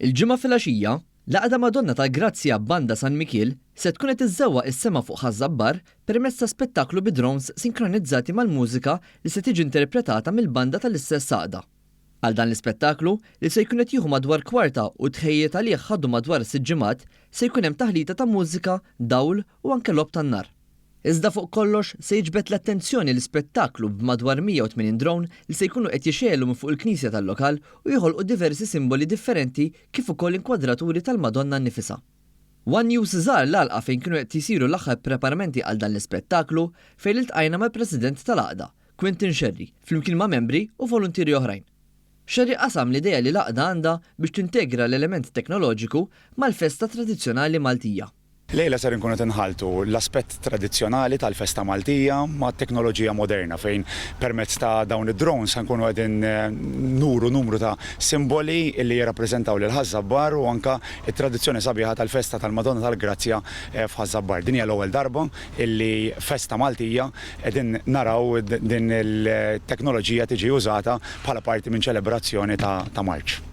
Il-Ġimgħa filgħaxija, l-Għaqda Madonna tal-Grazzja Banda San Mikiel se tkun qed iżżewwaq is-sema fuq Ħaż-Żabbar permezz ta' spettaklu bi drones sinkronizzati mal-mużika li se tiġi interpretata mill-banda tal-istess għaqda. Għal dan l-ispettaklu, li se jkun qed jieħu madwar kwarta u t-tħejjijiet għalih ħadu madwar sitt ġimgħat, se jkun hemm taħlita ta' mużika, dawl u anke logħob tan-nar. Iżda fuq kollox se jiġbed l-attenzjoni l-ispettaklu b'madwar 180 drone li se jkunu qed jixegħlu minn fuq il-knisja tal-lokal u joħolqu diversi simboli differenti kif ukoll inkwadraturi tal-Madonna nnifisha. One News żar l-għalqa fejn kienu qed jsiru l-aħħar preparamenti għal dan l-ispettaklu fejn iltqajna mal-President tal-għaqda, Quinton Scerri, flimkien ma' membri u voluntieri oħrajn. Scerri qasam l-idea li l-għaqda għandha biex tintegra l-element teknoloġiku mal-festa tradizzjonali Maltija. Lejla ser inkunu qed inħalltu l-aspett tradizzjonali tal-festa Maltija mat-teknoloġija moderna fejn permezz ta' dawn id-drones se nkunu qegħdin nuru numru ta' simboli li jirrappreżentaw lil Ħaż-Żabbar u anke t-tradizzjoni sabiħa tal-festa tal-Madonna tal-Grazzja f'Ħaż-Żabbar. Din hija l-ewwel darba li festa Maltija qegħdin naraw din il-teknoloġija tiġi użata bħala parti minn ċelebrazzjoni ta' marċ.